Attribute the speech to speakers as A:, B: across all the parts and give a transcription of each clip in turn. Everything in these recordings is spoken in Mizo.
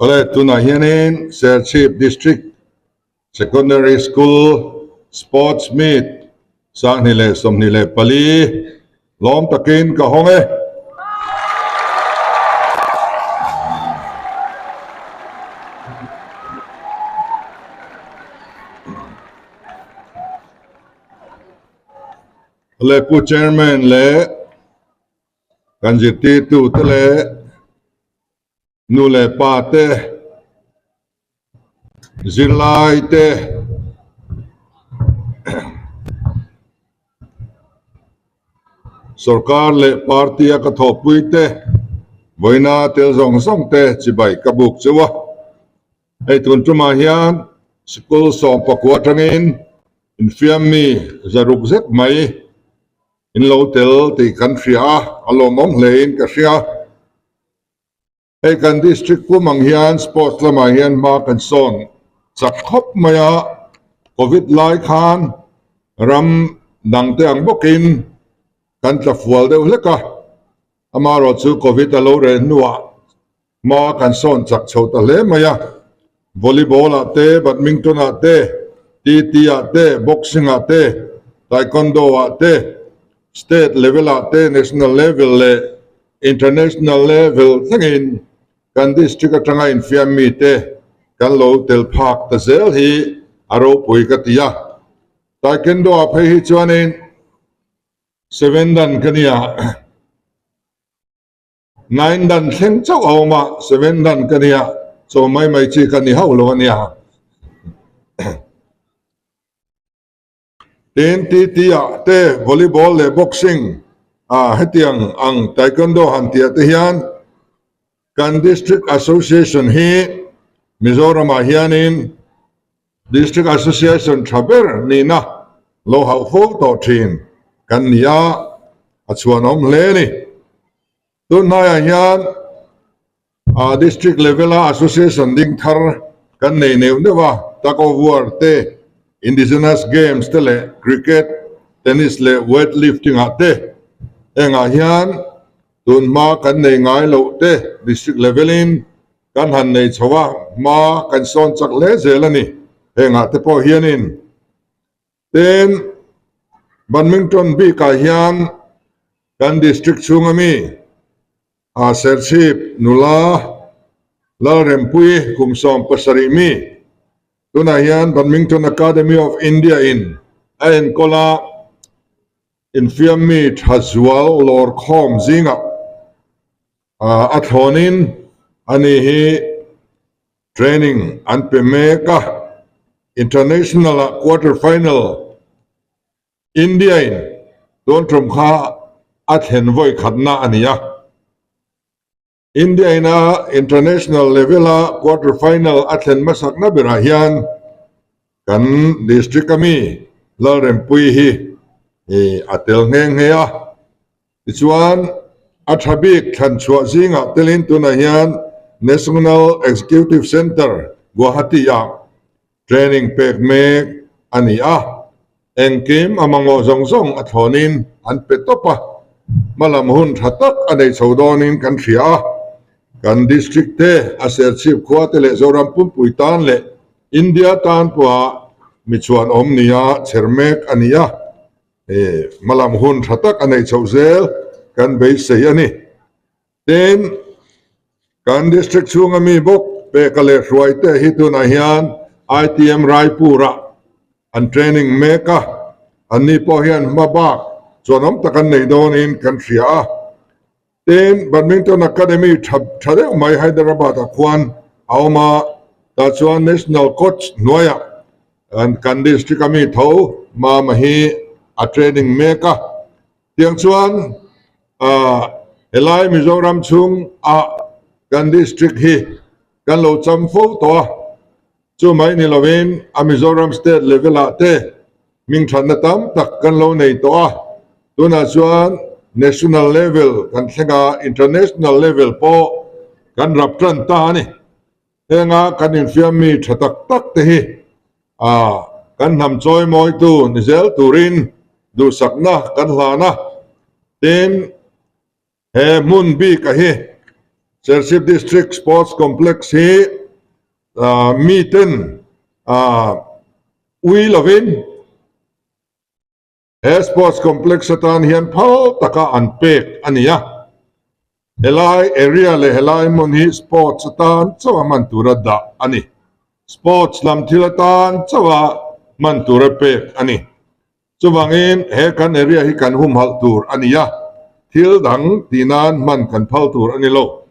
A: Awle tunah hianin Serchhip District Secondary School Sports Meet 2024 lawm takin ka hawng e. Awle Pu Chairman leh kan zirtirtute leh Nu leh pa te, zirlai te, sorkar leh party a ka thawhpui te, vawiina tel zawng zawng te chibai ka buk cheu a. Hei tun tumah hian sikul 19 atangin infiammi zaruk zet mai in lo tel tih kan hria a, a lawmawm hlein ka hria. Hei kan district pum ang hian sports lamah hian hma kan sawn chak khawp mai a, covid lai khan ram dang te ang bawkin kan tla fual deuh hlek a, amaherawh chu covid a lo reh hnuah hma kan sawn chak chho ta hle mai a, volleyball ah te, badminton ah te, TT ah te, boxing ah te, taekwondo ah te, State level ah te national level leh international level thlengin kan district atanga infiam mite kan lo tel phak ta zel hi a ropui ka ti a. Taekwondo ah phei hi chuanin seven dan ka nia. Nine dan thleng chauh a awm a, seven dan ka nia, chaw mai mai chi ka ni hauh lo a nia. Tin, TT ah te volleyball leh boxing ah hetiang ang taekwondo han tih ah te hian kan District Association hi Mizoram ah hianin District Association tha ber nihna lo hauh fo tawh thin kan ni a, a chhuanawm hle a ni. Tunhnaiah hian A District level a Association ding thar kan nei neuh neuh a, Tug of War te, Indigenous Games te leh Cricket, Tennis leh Weight Lifting ah te engah hian tun hma kan nei ngai loh te District level in kan han nei chho a, hma kan sawn chak hle zel a ni. Hengah te pawh hianin tin Badminton bikah hian kan District chhunga mi A Serchhip nula Lalrempuii kum 17 mi tunah hian Badminton Academy of India in a enkawl a, infiam mi tha zual lawr khawm zingah a thlawnin ani hi training an pe mek a, International ah quarter final India in tun tum kha a thlen vawi khatna a ni a. India in a international level a quarter final a thlen hmasakna berah hian kan district a mi Lalrempuii hi a tel nghe nghe a. Tichuan a tha bik thlan chhuah zingah telin tunah hian National Executive Centre, Guwahati ah Training pek mek a ni a, engkim a mamawh zawng zawng a thlawnin an pe tawp a, hmalam hun tha tak a nei chho dawnin kan hria a, kan district te, a Serchhip khua te leh Zoram pumpui tan leh India tan pawha mi chhuan awm nia chher mek a ni a, hmalam hun tha tak a nei chho zel kan beisei a ni. Tin, kan district chhunga mi bawk Peka leh Hruaite hi tunah hian ITM Raipur-ah an training mek a, anni pawh hian hma bak chuanawm tak an nei dawnin kan hria a. Tin, Badminton Academy tha tha deuh mai Hyderabad-ah khuan a awm a, tah chuan National Coach hnuaiah kan district-a mi tho Mama hi a training mek a. Tiang chuan helai Mizoram chhung ah kan district hi kan lo cham fo tawh a, chu mai ni lovin a Mizoram state level ah te hming thatna tam tak kan lo nei tawh a, tunah chuan national level kan thleng a, international level pawh kan rap tan ta a ni. Henga kan infiam mi tha tak tak te hi kan hnam chawi mawitu ni zel turin duhsakna kan hlan a, tin he hmun bika hi Serchhip District Sports Complex hi miten ui lovin he sports complex atan hian phal taka an pek a ni a. Helai area leh helai hmun hi sports atan chauh a hman tura dah a ni. Sports lam thil atan chauh a hman tura pek a ni. Chuvangin he kan area hi kan humhalh tur a ni a, thil dang tih nan hman kan phal tur a ni lo.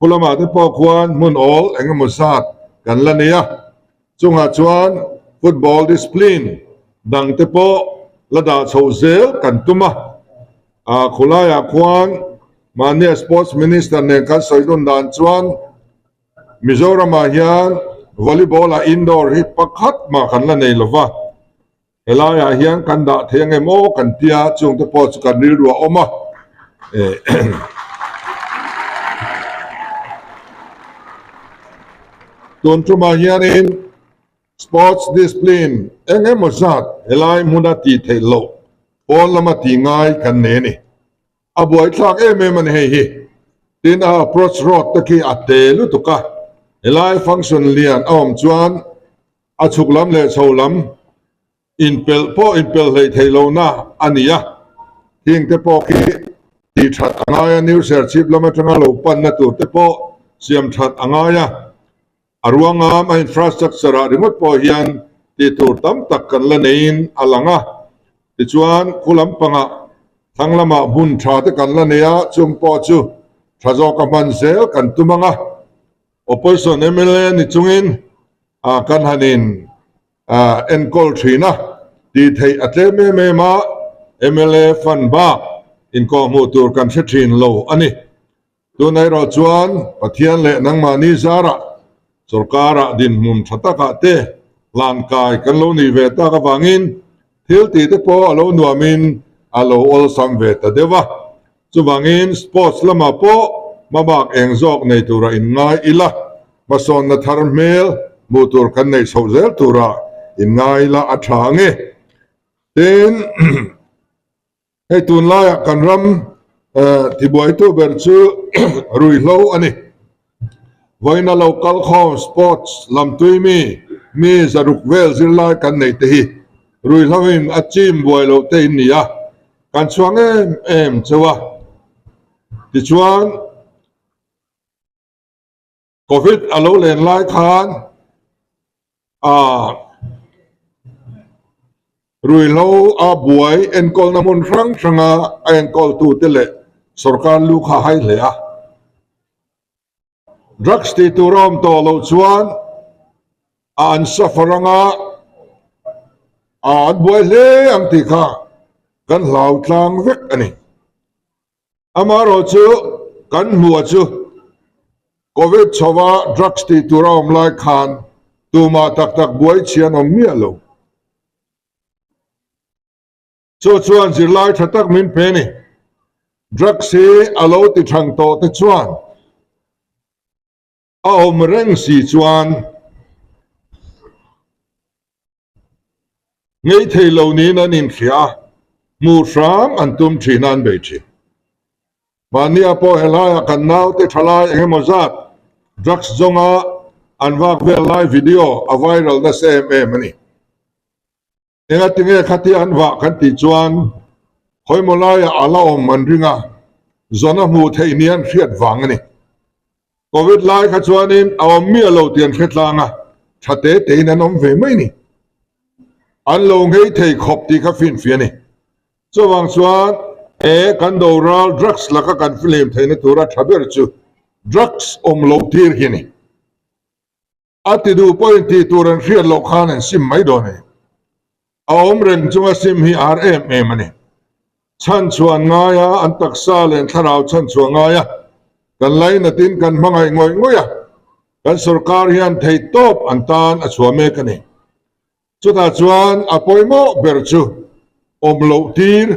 A: Khu lamah te pawh khuan hmun awl eng emaw zat kan la nei a, chungah chuan football discipline dang te pawh la dah chhoh zel kan tum a. Khulaiah khuan mahnia Sports Minister nen kan sawi dun dan chuan Mizoramah hian volleyball-ah indoor hi pakhat mah kan la nei lo va. Helaiah hian kan dah thei ang em aw kan tia chungte pawh chu kan rilru a awm a. Tun tumah hianin sports discipline eng emaw zat helai hmuna tih theih loh pawn lama tih ngai kan nei a ni. A buaithlak em em a ni hei hi. Tin a approach road te khi a te lutuk a, helai function lian a awm chuan A chhuk lam leh chho lam inpelh pawh inpelh hleih theih lohna a ni a, hing te pawh khi tih that a ngai a, New Serchhip lam atanga lo panna tur te pawh siam that a ngai a, a ruangam a infrastructure ah ringawt pawh hian tih tur tam tak kan la neiin a lang a, tichuan khu lampangah thlang lamah hmun tha te kan la nei a, chung pawh chu tha zawka hman zel kan tum ang a. Opposition mla ni chungin kan han in enkawl thin a, tih theih a tlem em em a, mla fund bak inkawhhmuh tur kan hre thin lo a ni. Tunah erawh chuan Pathian leh nangmahni zarah sorkarah dinhmun tha takah te hlankai kan lo nih ve tak avangin thil tih te pawh a lo nuamin a lo awlsam ve ta deuh a. Chuvangin sports lamah pawh hmabak eng zawk nei tura inngai ila, hmasawnna thar hmel hmuh tur kan neih chhoh zel tura inngai ila a tha ang e. Tin, hei tunlaiah kan ram tibuaitu ber chu ruihhlo a ni. Vawiina lo kal khawm sports lam tui mi, mi zaruk vel zirlai kan neih te hi ruihhlo in a chim buai loh te in ni a, kan chhuang em em cheu a. Tichuan Covid a lo len lai khan a ruihhlo a buai enkawlna hmun hrang hranga a enkawltute leh sorkar lu kha a hai hle a. Drugs tih tur a awm tawh loh chuan a an suffer anga a an buai hle ang tih kha kan hlau tlang vek a ni. Amaherawh chu kan hmuh chu Covid chhova drugs tih tur a awm lai khan tumah tak tak buai chhian awm miah lo. Chu chuan zirlai tha tak min pe a ni. Drugs hi a lo ti thang tawh te chuan a awm reng si chuan ngei thei lo niin an inhria a, hmuh hram an tum thin a an bei thin. Mahnia pawh helaiah kan naute thalai eng emaw zat drugs zawnga an vak vel lai video a viral nasa em em a ni. Engatinge khatia an vah kan tih chuan khawimaw laiah a la awm an ring a, zawn a hmuh theih ni an hriat vang a ni. Covid lai kha chuanin a awm miah lo tih an hre tlang a, tha te tein an awm ve mai ni. An lo nghei thei khawp tih kha finfiah a ni. Chuvang chuan he kan doral drugs laka kan fihlim theihna tura tha ber chu drugs awm loh tir hi a ni. A ti duh pawhin tih tur an hriat loh khan an sim mai dawn a ni. A awm reng chunga sim hi a har em em a ni. Chhanchhuah an ngai a, an taksa leh an thlarau chhanchhuah ngai a, kan lainatin kan hmangaih ngawih ngawih a, kan sorkar hian theihtawp an tan a chhuah mek a ni. Chutah chuan a pawimawh ber chu awm loh tir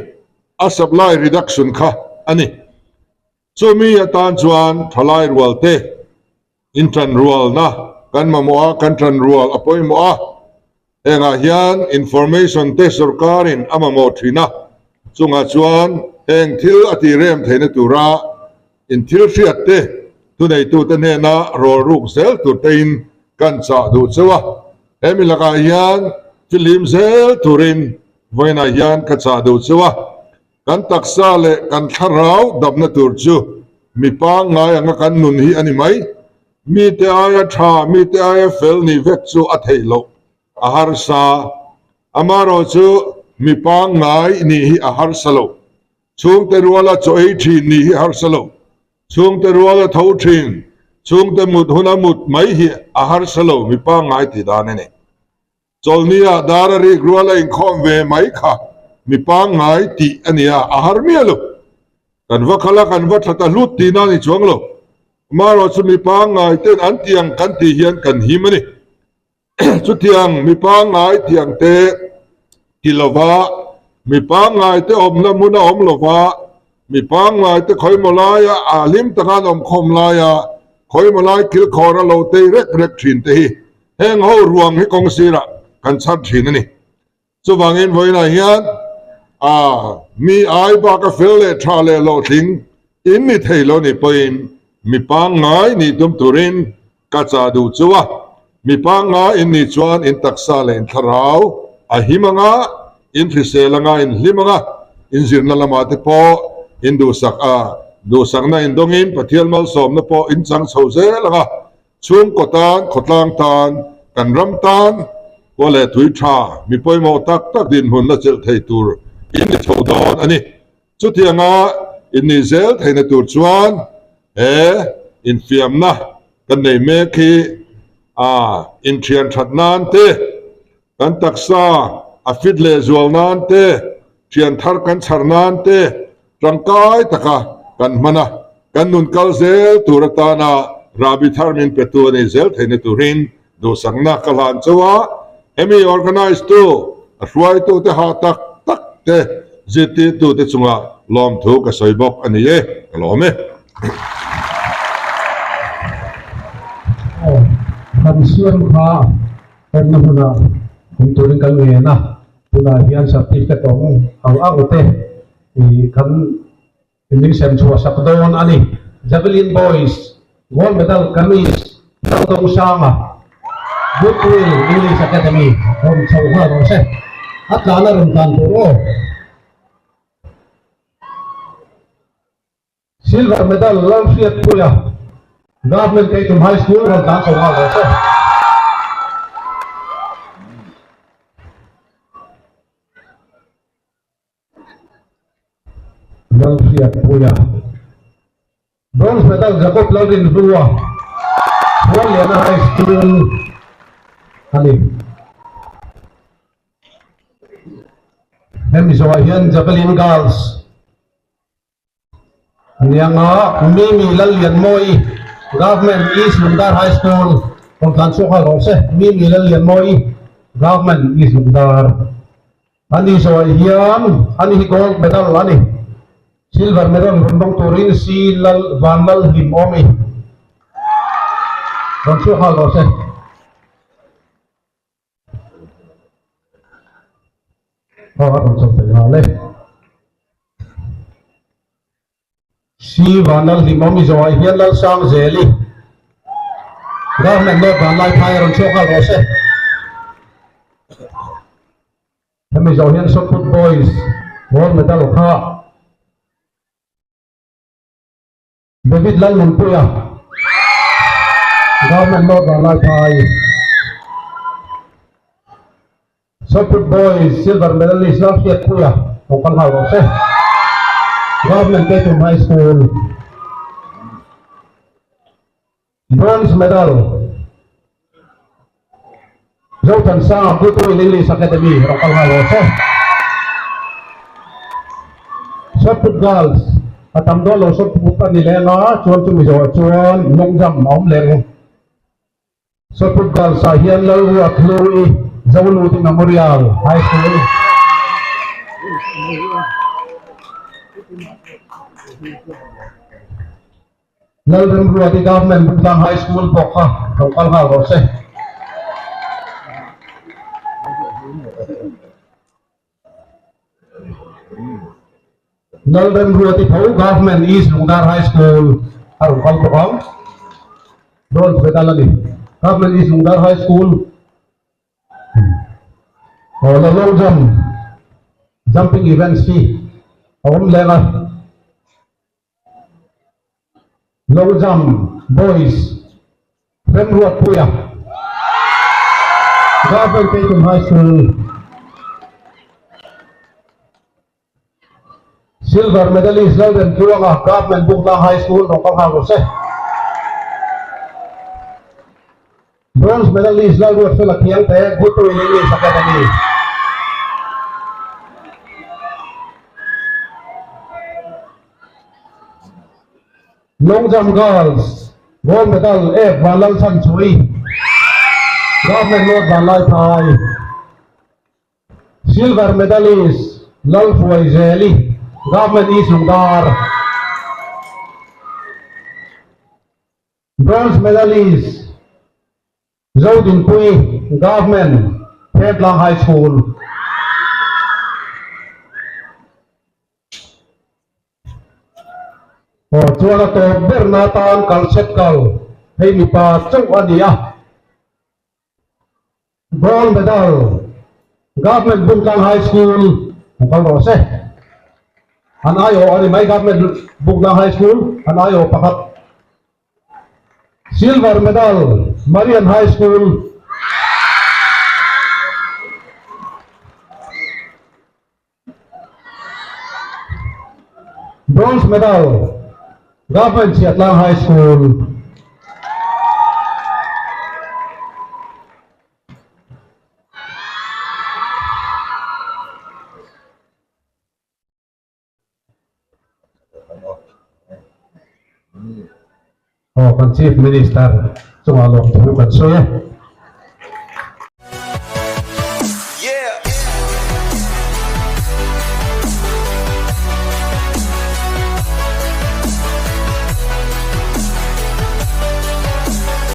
A: a supply reduction kha a ni. Chumi atan chuan thalai rual te in tanrualna kan mamawh a, kan tanrual a pawimawh a, hengah hian information te sorkarin a mamawh thin a, chungah chuan heng thil a tih rem theihna tura in thil hriat te. Thuneitute hnena rawl ruk zel tur tein kan chah duh cheu a, hemi lakah hian fihlim zel turin vawiinah hian ka chah duh cheu a, kan taksa leh kan thlarau damna tur chu mi pangngai anga kan nun hi a ni mai. Mite aia tha, mite aia fel nih vek chu a theih loh a harsa. Amaherawh chu mi pangngai nih hi a harsa lo. Chhungte ruala chaw ei thin nih hi harsa lo. Chhungte rual a tho thin, chhungte mut huna mut mai hi a harsa lo mi pangngai tih dan a ni. Chawlhnia dar a rik rual a inkhawm ve mai kha mi pangngai tih a nia, a har miah lo. Kan va kal a, kan va that a hlut tihna a ni chuang lo. Amaherawh chu mi pangngai ten an tih ang kan tih hian kan him a ni. Chutiang mi pangngai tiang te ti lova, mi pangngai te awmna hmun a awm lova, mi pangngai te khawimaw laia a hlim taka an awm khawm laia khawimaw lai kilkhawr a lo tei rek rek thin te hi heng ho ruang hi kawng sirah kan chhar thin a ni. Chuvangin vawiinah hian a mi ai baka fel leh tha leh hlawhtling in ni thei lo ni pawhin mi pangngai nih tum turin ka chah duh chu a. Mi pangngai in nih chuan in taksa leh in thlarau a him anga, in hrisel anga, in hlim anga, in zirna lamah te pawh in duhsak a, duhsakna in dawngin Pathian malsawmna pawh in chang chho zel anga. Chhungkaw tan, khawtlang tan, kan ram tan khua leh tui tha, mi pawimawh tak tak dinhmun la chelh thei tur in ni chho dawn a ni. Chutianga in nih zel theihna tur chuan he infiamna kan nei mek hi a inthian that nan te, kan taksa a fit leh zual nan te, thian thar kan chhar nan te, Tangkai taka kan hman a, kan nun kal zel tur atana rahbi thar min petu a ni zel theihna turin duhsakna ka hlan chauh a, hemi organise tu, a hruaitu te ha tak tak te zirtirtu te chungah lawmthu ka sawi bawk a ni e, ka lawm e.
B: Aw, kan siam kha enna hmunah awm turin kan ngen a, tunah hian certificate awm ang ang te Ih kan min sem chhuah sak dawn a ni. Javelin Boys Gold Medal Kamis Laldongsanga Goodwill English Academy rawn chho nghal rawh se. A tlan a rawn tlan tur aw. Silver Medal Lalhriatpuia Government Keitum High School rawn tlan chho nghal rawh se. Lalhriatpuia Bronze Medal Jacob Lalrinhlua Khualliana High School a ni. Hemi zawhah hian Javelin Girls a ni ang a, Mimi Lallianmawii Government East Lungdar High School rawn tlan chhuak nghal rawh se. Mimi Lallianmawii Government East Lungdar. Ani zawh hian ani hi gold medal a ni. Silver medal rawn dawng turin Si Lal Van Lal Hlim Awmi rawn chhuak nghal rawh se. Aw a rawn chho thei nghal e. Si Vanlal Hlimawmi zawhah hian Lalsangzeli Government North Vanlaiphai a rawn chhuak nghal rawh se. Hemi zawh hian Shotput Boys Gold Medal kha David Lalnunpuia Government North Vanlaiphai Shotput Boys Silver Medalist Lalhriatpuia lo kal nghal rawh se. Government Keitum High School Bronze Medal Zothansanga Goodwill English Academy rawn kal nghal rawh se. Shotput Girls a tam dawn lo Shotput a ni leng a, chuan chumi zawhah chuan long jump a awm leng. Sawput Girls ah hian Lalruat Hlui Zoluti Memorial High School Lalremruati Government Bungtlang High School pawh kha lo kal nghal rawh se. Lalremruati tho Government East Lungdar High School a rawn kal bawk ang. Bronze medal a ni. Government East Lungdar High School aw la long jump jumping events hi a awm leng a. Long jump boys Remruatpuia Government Peyton High School Silver medalist Lalremtluanga Government Bungtlang High School rawn kal nghal rawh se. Bronze medalist Lalruatfela Khiangte Goodwill English Academy. Long Jump Girls Gold Medal F Vanlalchhanchhui Government North Vanlaiphai. Silver medalist Lalhruaizeli, Government East Lungdar. Bronze medalist Zodinpuii, Government Thentlang High School. Aw chuan a tawp berna atan kal set kal hei mipa chauh a ni a. Gold medal Government Bungtlang High School hmu kal rawh se. An aiawh a ni mai Government Bungtlang High School an aiawh pakhat. Silver medal Marian High School. Bronze medal Government Chhiatlang High School. Aw kan Chief Minister chungah lawmthu kan sawi a.